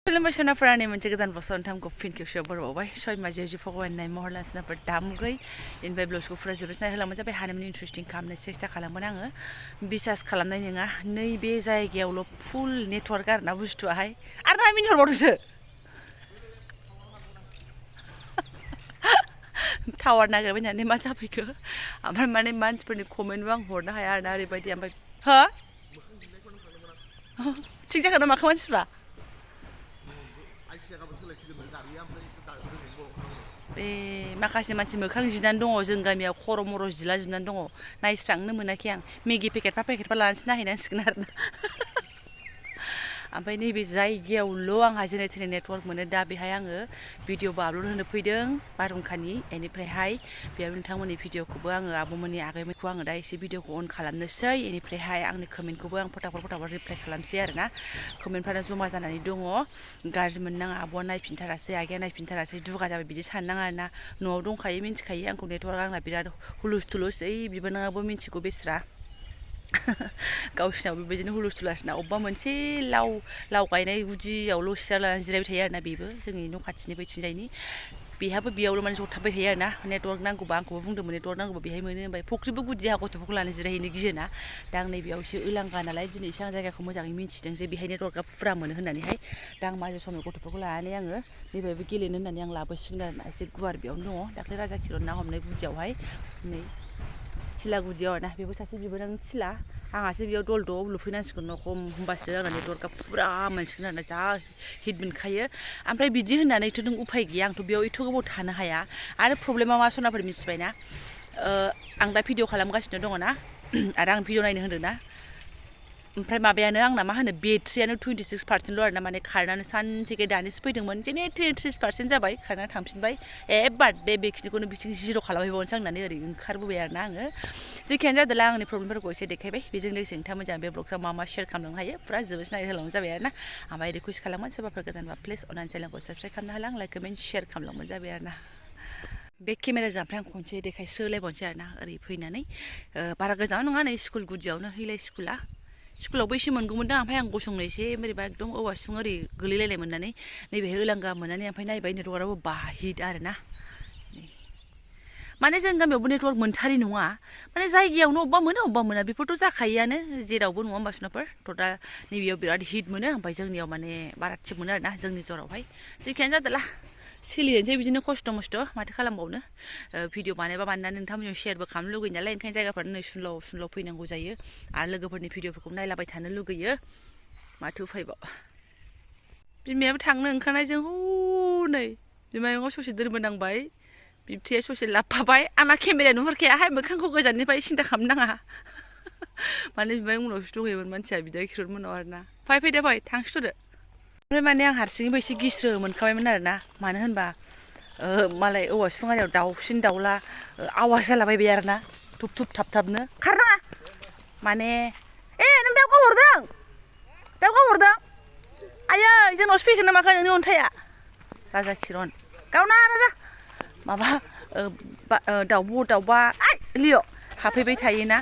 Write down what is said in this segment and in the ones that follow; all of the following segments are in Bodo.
खुलुमबाय सोनाफोरानि मोनसे गोदान बोसोर नोंथांखौ फिन खेबसेयाव बरावबाय सय माजे जि फगवाननाय महरला सोनाफोर दामुगै इनफाय ब्लाउसखौ फुरा जोबोद होलांबाय जाबाय हानायमानि इन्ट्रेस्टिं खालामनो सेस्था खालामगोन आङो बिसास खालामनाय नङा नैबे जायगायावल' फुल नेटवर्क आरोना बुस्थुआहाय आरो ना मिनि हरबावदोंसो टावार नागिरबाय होननानै मा जाफैखो ओमफ्राय माने मानसिफोरनि कमेन्टबो आं हरनो हाया आरोना ओरैबायदि ओमफ्राय हो थिग जागोन ना माखो मानसिफ्रा बे माखासे मानसि मोखां जिनानै दङ जों गामियाव खर' मर' जिला जोबनानै दङ नायस्रांनो मोनाखै आं मेगि पेकेटफा लानानैसो नायहैनांसिगोन आरोना ओमफ्राय नैबे जायगायावल' आंहा जेने थेने नेटवर्क मोनो दा बेहाय आङो भिडिअबो आपल'ड होनो फैदों बारहुंखानि बेनिफ्रायहाय बेयाव नोंथांमोननि भिडिअखौबो आङो आब'मोननि आगैमोनखौ आङो दा एसे भिडिअखौ अन खालामनोसै बेनिफ्रायहाय आंनि कमेन्टखौबो आं फटाफट रिप्लाइ खालामसै आरोना कमेन्टफ्रा जमा जानानै दङ गाज्रि मोननाङा आब'आ नायफिनथारासै आगैया नायफिनथारासै दुगा जाबाय बिदि साननाङा आरोना न'आव दंखायो मिन्थिखायो आंखौ नेटवर्क आंना बिराद हुलुस थुलुस ओइ बिबोनाङाबो मिन्थिगौ बेस्रा गावसिनाव बेबायदिनो हुलुस थुलासना अबेबा मोनसे लाव गायनाय गुदियावल' सियार लानानै जिरायबाय थायो आरोना बेबो जोंनि न' खाथिनि बैथिंजायनि बेहाबो बेयावल' माने जथाबबाय थायो आरोना नेटवर्क नांगौबा आंखौबो बुंदोंमोन नेटवर्क नांगौबा बेहाय मोनो ओमफ्राय फुख्रिबो गुदिया गथ'फोरखौ लानानै जिरायहैनो गियोना दा आं नैबेयाव एसे ओलांगा नालाय दिनै एसे आं जायगाखौ मोजाङै मिन्थिदों जे बेहाय नेटवर्कआ फुरा मोनो होननानैहाय दा आं माजे समाव गथ'फोरखौ लानानै आङो नैबेहायबो गेलेनो होननानै आं लाबोसिगोन आरोना एसे गुवार बेयावनो दङ दाख्लै राजा किरन ना हमनाय गुदियावहाय नै थिला गुदियाव आरोना बेबो सासे बिबोनांनि थिला आंहासो बेयाव दल द'आव लुफैनांसिगोन न'खौ होमबासो आंना नेटवर्कआ फुरा मोनसिगोन आरोना जा हिट मोनखायो ओमफ्राय बिदि होननानैथ' नों उफाय गैया आंथ' बेयाव एथ' गोबाव थानो हाया आरो प्रब्लेमा मा सनाफोर मिथिबायना आं दा भिडिअ खालामगासिनो दङ ना आरो आं भिडिअ नायनो होन्दों ना ओमफ्राय माबायानो आंना मा होनो बेट्रियानो 26% आरोना माने खारनानै सानसेखाय दानिसो फैदोंमोन जेने 30% जाबाय खारनानै थांफिनबाय बार्थ दे बेखिनिखौनो बिथिं जिर' खालामहैबावनोसै आंनानै ओरै ओंखारबोबाय आरोना आङो जेखियानो जादोंला आंनि प्रब्लेमफोरखौ एसे देखायबाय बेजों लोगोसे नोंथाङा मोजां बे ब्लगसाव मा शेयार खालामनो हायो फुरा जोबोद नायनो होलांनो जाबाय आरोना ओमफ्राय रिकुवेस्ट खालामगोन सोरबाफोर गोदानबा प्लिज अननानै चेनेलखौ साबस्क्राइब खालामनो हाला आं लाइक कमेन्ट शेयार खालामलांबानो जाबाय आरोना बे केमेराजों ओमफ्राय आं खनसे देखायस्रोलायबावनोसै आरोना ओरै फैनानै बारा गोजान नङा नै स्कुल गुदियावनो हैलाय स्कुलावबो एसे मोनगौमोन दां ओमफ्राय आं गसंनो एसे बोरैबा एकदम औवासुं ओरै गोलैलायनाय मोननानै नैबेहाय ओलांगा मोननानै ओमफ्राय नायबाय नेटवर्कआबो बाहिट आरोना माने जों गामियावबो नेटवर्क मोनथारि नङा माने जायगायावनो अबेबा मोना बेफोरथ' जाखायोआनो जेरावबो नङा होमबा सुनाफोर थ' दा नैबेयाव बिराद हिट मोनो ओमफ्राय जोंनियाव माने बारा थिग मोनो आरोना जोंनि जरावहाय जेखियानो जादोंला सोलिनोसै बिदिनो खस्थ' मस्थ' माथो खालामबावनो भिडिअ बानायनानै नोंथांमोनजों शेयारबो खालामनो लुगैयो नालाय ओंखायनो जायगाफ्रानो नै सुनलाव फैनांगौ जायो आरो लोगोफोरनि भिडिअफोरखौ नायलाबाय थानो लुगैयो माथो उफायबाव बिमायाबो थांनो ओंखारनायजों हनै बिमायंआव ससे दोरबोनांबाय बिबथिया ससे लाबफाबाय आंना केमेराया नुहुरखायाहाय मोखांखौ गोजाननिफ्राय सिन्था खालामनो नाङा माने बिमाय उनावसो दंहैयोमोन मानसिया बिदा किरन मोनाव आरोना फैदो थांसुदो ओमफ्राय माने आं हारसिङैबो एसे गिस्रो मोनखाबायमोन आरोना मानो होनबा मालाय औवासुं आरियाव दाउसिन दाउला आवाज जालाबायबाय आरोना थुब थाबनो खारनाङा माने नों दाउ गावहरदों आयै जोंनावसो फैगोन ना माखो नोंनि अन्थाइआ राजा किरन गावना राजा माबा दाउबा लिअ हाबफैबाय थायोना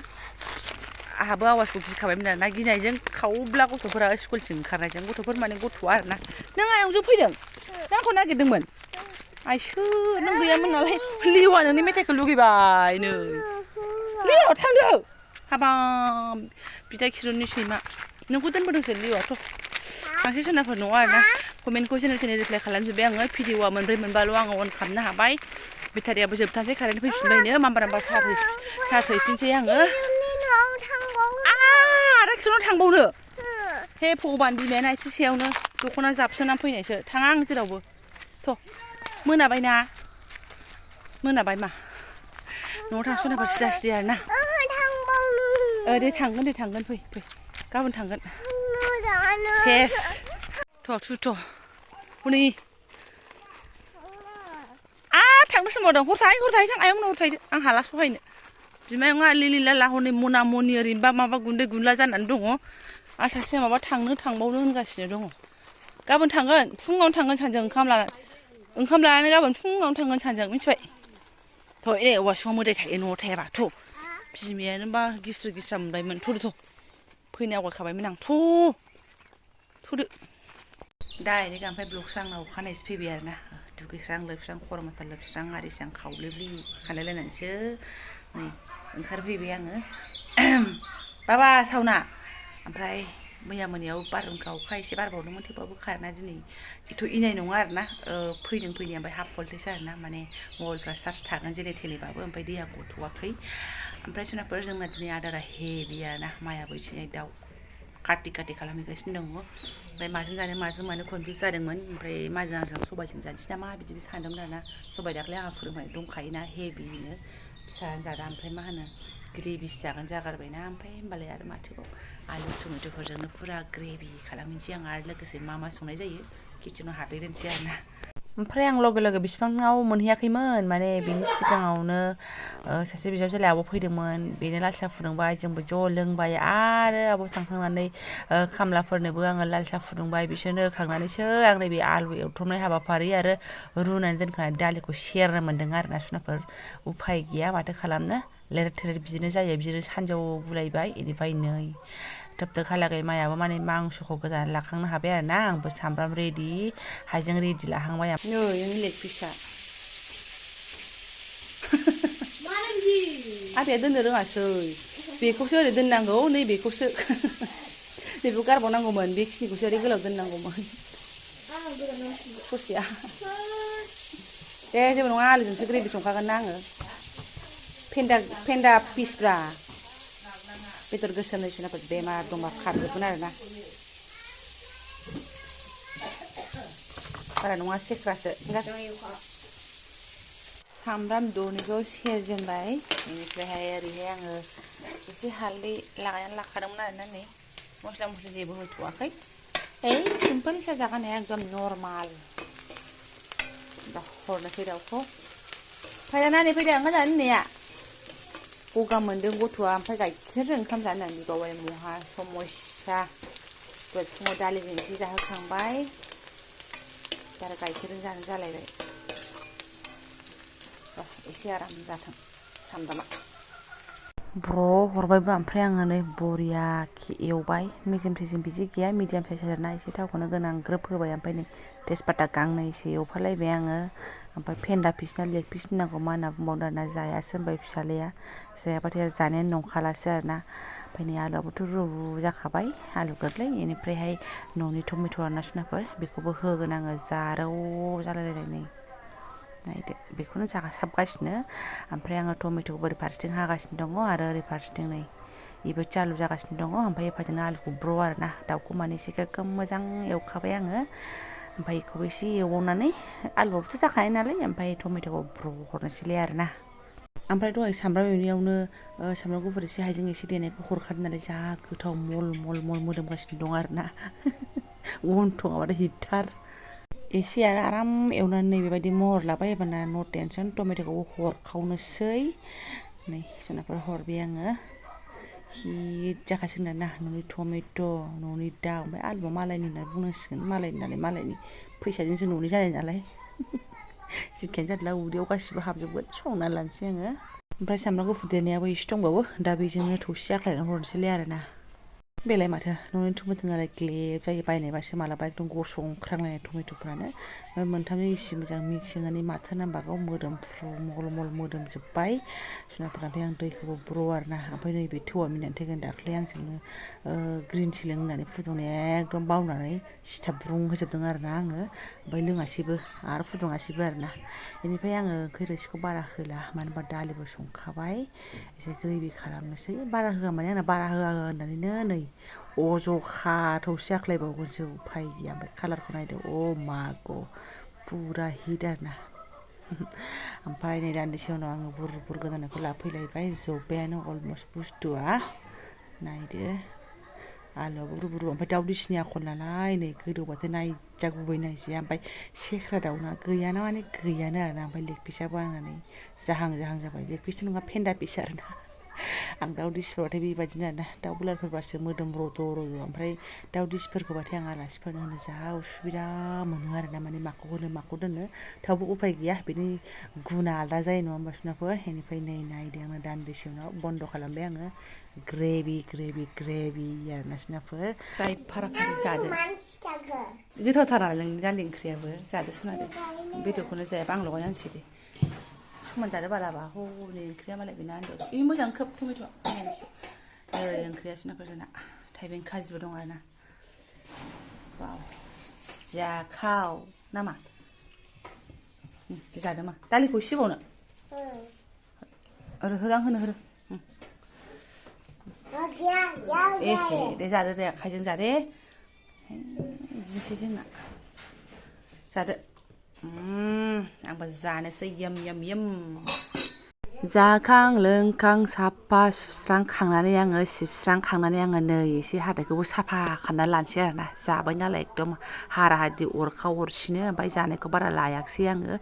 आहाबो आवाजखौ गिखाबायमोन आरोना गिनायजों खावब्ला गथ'फोरा स्कुलसिम ओंखारनायजों गथ'फोर माने गथ'आ आरोना नों आयंजों फैदों नों आंखौ नागिरदोंमोन आइसो नों गैयामोन नालाय लिअआ नोंनि मेथाइखौ लुगैबाय नै लिअ थांदो हाबाब बिदा किरननि सैमा नोंखौ दोनबोदोंसो लिअआथ' थांसै सोनाफोर नङा आरोना कमेन्टखौ जेने रिप्लाइ खालामजोब्बाय आङो भिडिअआ मोनब्रैल' आङो अन खालामनो हाबाय बेटारियाबो जोबथानोसै कारेन्ट फैफिनबायनो माम्बार चार्ज हैफिनसै आङो आरो किरनाव थांबावनो हे भगबान बिमायानो आथिं सायावनो दख'ना जाबसोनानै फैनायसो थाङा आं जेरावबो थ' मोनाबाय मा न'आव थांस'नाफोर सिदा आरोना दे थांगोन फै गाबोन थांगोन सेस थ' हनै थांनो सोंबावदों हर थाहै थां आयंमोन हर थाहैदो आं हाला सहायनो बिमायंआ लिला हनै मना मनि ओरैनोबा माबा गुन्दै गुनला जानानै दङ आरो सासे माबा थांबावनो होनगासिनो दङ गाबोन थांगोन फुङावनो थांगोन सानजों ओंखाम लानानै गाबोन फुङावनो थांगोन सानजों मिथिबाय थ' औवासुङाव मोदाय थायो न'आव थायाबा थ' बिमायानो बा गिस्रा मोनबायमोन थ' फैनो आवगायखाबायमोन आं थ'दो डाइरेक्ट ओमफ्राय ब्लगसो आंना अखानायैसो फैबाय आरोना दुगैस्रां लोबस्रां खर' माथा लोबस्रां आरिस्रां खावब्लेब्लि खालायलायनानैसो नै ओंखारफैबाय आङो बाबा सावना ओमफ्राय मैया मोनायाव बारहुंखा अखा एसे बारबावदोंमोन थेवबाबो कारेन्टआ दिनै एथ' इनाय नङा आरोना फैदों फैनाया ओमफ्राय हाफ भल्टेज आरोना माने मबाइलफ्रा चार्ज थागोन जेने थेनेबाबो ओमफ्राय दैया गथ'वाखै ओमफ्राय सोनाबफोर जोंना दिनै आदारा हेभि आरोना मायाबो एसे दाउ काटि खालामहैगासिनो दङ ओमफ्राय माजों जानो माजों मानो कनफिउस जादोंमोन ओमफ्राय माजों आंजों सबाइजों जानोसै नामा बिदिनो सानदोंमोन आरोना सबाइ दाख्लै आंहा फोरोंबाय दंखायोना हेभिनो फिसायानो जादा ओमफ्राय मा होनो ग्रेभिसो जागोन जागारबायना ओमफ्राय होमबालाय आरो माथोबाव आलु टमेट'फोरजोंनो फुरा ग्रेभि खालामहैनोसै आं आरो लोगोसे मा संनाय जायो किटचेनाव हाबहैग्रोनोसै आरोना ओमफ्राय आं लगे लगे बिफाङाव मोनहैयाखैमोन माने बिनि सिगाङावनो सासे बिजावजालि आब' फैदोंमोन बेनो लाल साहा फुदुंबाय जोंबो ज' लोंबाय आरो आब' थांखांनानै खामलाफोरनोबो आङो लाल साहा फुदुंबाय बिसोरनो होखांनानैसो आं नैबे आलु एवथ्रमनाय हाबाफारि आरो रुनानै दोनखानाय दालिखौ सेरनो मोन्दों आरोना सुनाफोर उफाय गैया माथो खालामनो लेर थेर बिदिनो जायो बिदिनो सानजौ बुलायबाय बेनिफ्राय नै थोबथोखालागै मायाबो माने मांसखौ गोदान लाखांनो हाबाय आरोना आंबो सामब्राम रेडि हाइजें रेडि लाहांबाय नै नोंनि लेग पिसआ आफाया दोननो रोङासै बेखौसो ओरै दोननांगौ नैबेखौसो नैबेखौ गारबावनांगौमोन बेखिनिखौसो ओरै गोलाव दोननांगौमोन ससेया दे जेबो नङा आलुजोंसो ग्रेभि संखागोन ना आङो फेन्दा पिसब्रा बेदर गोसोम नैसोनाफोर बेमार दंबा खारजोबगोन आरोना बारा नङा सेख्रासो सामब्राम द'निखौ सेरजेनबाय बेनिफ्रायहाय ओरैहाय आङो एसे हालदै लागायनानै लाखादोंमोन आरोना नै मस्ला मस्लि जेबो होथ'वाखै सिम्पोल जाजागोन एकदम नर्माल दा हरनोसै दाउखौ फैदा नानि फैदा ओंखाम जानो होननाया गगा मोनदों गथ'आ ओमफ्राय गाइखेरजों ओंखाम जानो होननानै बिबावबाय महा समस्या दहाय फुङाव दालिजों एसे जाहोखांबाय दा आरो गाइखेरजों जानो जालायबाय एसे आराम जाथों सामब्रामा ब्र' हरबायबो ओमफ्राय आङो नै बरिया एवबाय मेजेम थेजेम बिदि गैया मिडियाम साइज आरोना एसे थावखौनो गोनां ग्रोब होबाय ओमफ्राय नै तेजपाता गांनैसो एवफालायबाय आङो ओमफ्राय फेन्दा पिस ना लेग पिस नांगौ मा होनना बुंबावदों आरोना जायासो होनबाय फिसालाया जायाबाथाय आरो जानायानो नंखालासो आरोना ओमफ्राय नै आलुआबोथ' रुजाखाबाय आलु गोरलै बेनिफ्रायहाय न'नि टमेट' आरोना सुनाफोर बेखौबो होगोन आङो जारौ जालायलायनाय नै नायदो बेखौनो जासाबगासिनो ओमफ्राय आङो टमेट'खौ बोरै फारसेथिं हागासिनो दङ आरो ओरै फारसेथिं नै बेबो चालु जागासिनो दङ ओमफ्राय एफाजोंनो आलुखौ ब्र' आरोना दाउखौ माने एसे गोगोम मोजां एवखाबाय आङो ओमफ्राय बेखौबो एसे एवबावनानै आलुआबोथ' जाखानाय नालाय ओमफ्राय टमेट'खौ ब्र' हरनोसैलाय आरोना ओमफ्राय दहाय सामब्राम एवनायावनो सामब्राम गुफुर एसे हाइजें एसे देनायखौ हरखादों नालाय जा गोथाव मल मोदोमगासिनो दं आरोना गन्थंआव हिटथार एसे आरो आराम एवनानै नै बेबायदि महर लाबाय एबारना न' टेनसन टमेट'खौबो हरखावनोसै नै सोनाफोर हरबाय आङो हिट जाखासिगोन आरोना न'नि टमेट' न'नि दाउ ओमफ्राय आलुआ मालायनि होननानै बुंनांसिगोन मालायनि नालाय मालायनि फैसाजोंसो न'नि जानाय नालाय जिखायानो जादोला उदैयाव गासिबो हाबजोबगोन संना लानोसै आङो ओमफ्राय सामब्राम गुफुर देनायाबो एसे दंबावो दा बेजोंनो थौसि आख्लायनानै हरनोसैलाय आरोना बेलाय माथो न'नि टमेट' नालाय ग्लेब जायो बायनायबासो मालाबा एकदम गसंख्रांलायनाय टमेट'फ्रानो ओमफ्राय मोनथामजों इसे मोजां मिक्स होनानै माथो नांबागौ मोदोमफ्रु मल मोदोमजोब्बाय सुनाफोरा ओमफ्राय आं दैखौबो ब्र' आरोना ओमफ्राय नैबे थौआ मिनिनानै थैगोन दाख्लै आंजोंनो ग्रिन टि लोंनो होननानै फुदुंनाया एकदम बावनानै सिथाबब्रुं होजोबदों आरोना आङो ओमफ्राय लोङासैबो आरो फुदुङासैबो आरोना बेनिफ्राय आङो ओंख्रि रोसिखौ बारा होला मानो होनबा दालिबो संखाबाय एसे ग्रेभि खालामनोसै बारा होआ माने आंना बारा होआ होननानैनो नै अज'खा थौसे आख्लायबावगोनसो उफाय गैया ओमफ्राय कालारखौ नायदो माग' पुरा हिट आरोना ओमफ्राय नै दान्दिसे उनाव आङो बुर गोदानखौ लाफैलायबाय जब्बायानो अलमस्ट बुस्थुआ नायदो आलुआबो रुबु ओमफ्राय दाउ दिसिनि आखल नालाय नै गोदौबाथाय नायजा गुबै नायजाया ओमफ्राय सेख्रा दाउना गैयाना माने गैयानो आरोना ओमफ्राय लेग पिसआबो आंना नै जाहां जाबाय लेग पिसथ' नङा फेन्दा पिस आरोना आं दाउ दिसिफोरबाथाय बेबायदिनो आरोना दाउ बयलारफोरबासो मोदोम रद' रद' ओमफ्राय दाउ दिसिफोरखौबाथाय आं आलासिफोरनो होनो जा उसुबिदा मोनो आरोना माने माखौ होनो माखौ दोननो थेवबो उफाय गैया बिनि गुना आलादा जायो नङा होमबा सुनाफोर बेनिफ्राय नै नायदो आङो दान्दिसे उनाव बन्द' खालामबाय आङो ग्रेभि ग्रेभि ग्रेभि आरोना सुनाफोर जाय फाराफारि जादो गोथावथारा नोंनि दालि ओंख्रियाबो जादो सुनादो बेदरखौनो जायाबा आं लगायनांसै दे समान जादो बालाबा हनै ओंख्रिया मालाय बेना आन्दायाव इ मोजां खोब टमेट'आ ओंख्रिया सुनाफोर जोंना थाइबें खाजिबो दं आरोना वाव जाखाव नामा जादो मा दालिखौ सिबावनो होरां होनो होरो दे जादो दे आखाइजों जादे बिदिनोसै जोंना जादो आंबो जानोसै यम यम यम जाखां लोंखां साफा सुस्रांखांनानै आङो सिबस्रांखांनानै आङो नै एसे हाथाइखौबो साफा खालामनानै लानोसै आरोना जाबाय नालाय एकदम हारा हादि अरखा अरसिनो ओमफ्राय जानायखौ बारा लायाखिसै आङो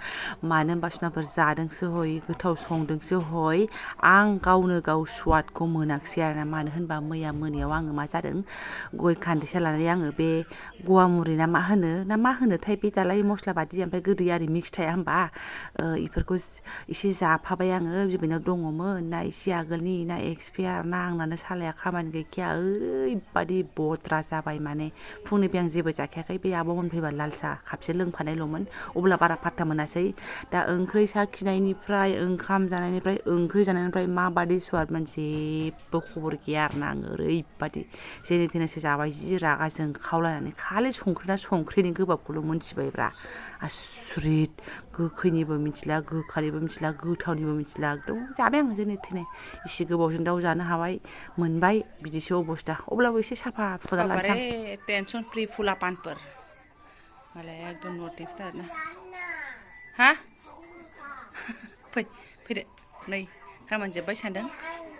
मानो होनबा सुनाफोर जादोंसो हय गोथाव संदोंसो हय आं गावनो गाव स्वादखौ मोनाखिसै आरोना मानो होनबा मैया मोनायाव आङो मा जादों गय खान्दिसे लानानै आङो बे गवामुरि ना मा होनोथाय बे दालाय मस्ला बादि ओमफ्राय गोदै आरि मिक्स थाया होमबा इफोरखौ एसे जाफाबाय आङो बिबैनाव दङमोन ना एसे आगोलनि ना एक्सपायार ना आंनानो सालाया खामानि गैखाया ओरैबादि बद्रा जाबाय माने फुंनिफ्राय आं जेबो जाखायाखै बे आब'मोन फैबा लाल साहा खापसे लोंफानायल'मोन अब्ला बारा फात्ता मोनासै दा ओंख्रि साखिनायनिफ्राय ओंखाम जानायनिफ्राय ओंख्रि जानायनिफ्राय माबादि स्वादमोन जेबो खबर गैया आरोना आङो ओरैबादि जेने थेनेसो जाबाय जि रागा जोंखावलायनानै खालि संख्रिना संख्रिनि गोबाबखौल' मोनथिबायब्रा आसुरित गोखैनिबो मिथिला गोखानिबो मिथिला गोथावनिबो मिथिला एकदम जाबाय आं जेने थेने इसे गोबावजों दाउ जानो हाबाय मोनबाय बिदिसो अबस्था अब्लाबो एसे साफा फुना लानोसै आं टेनसन फ्रि फुला पानफोर मालाय एकदम नो टेनसन आरोना हा फैदो नै खामानि जोब्बाय सानदों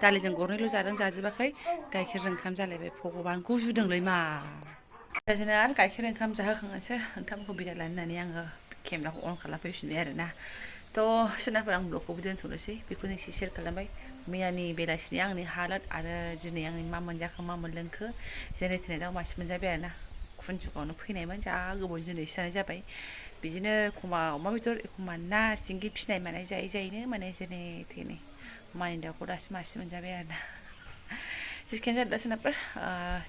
दालिजों गरनैल' जादों जाजोबाखै गाइखेरजों ओंखाम जालायबाय भगबान गुजुदोंलै मा बिदिनो आरो गाइखेर ओंखाम जाहोखांनासो ओंखामखौ बिदाय लानो होननानै आङो केमेराखौ अन खालामफैफिनबाय आरोना थ' सोरनाफोर आं ब्लगखौबो दोनथ'नोसै बेखौनो एसे सेयार खालामबाय मैयानि बेलासिनि आंनि हालोद आरो दिनै आंनि मा मोनजाखो मा मोनलोंखो जेने थेने दाउ मासे मोनजाबाय आरोना खुनजुगावनो फैनायमोन जा गोबाव दिनैसो जानाय जाबाय बिदिनो एखमबा अमा बेदर एखमबा ना सिंगि फिसिनाय मानाय जायै जायैनो माने जेने थेने मानि दाउखौ दासो मासे मोनजाबाय आरोना जेखियानो जादों सोरनाफोर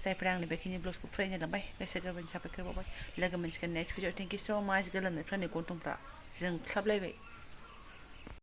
जायफोरा आंनि बेखिनि ब्लगखौ फरायनो लांबाय गोसो गोरबोनि साबायखर बावबाय लोगो मोनसिगोन नेक्स्ट भिडिअ थेंक इउ स' माच गोलोमनायफ्रा नै गन्थंफ्रा जोंख्लाबलायबाय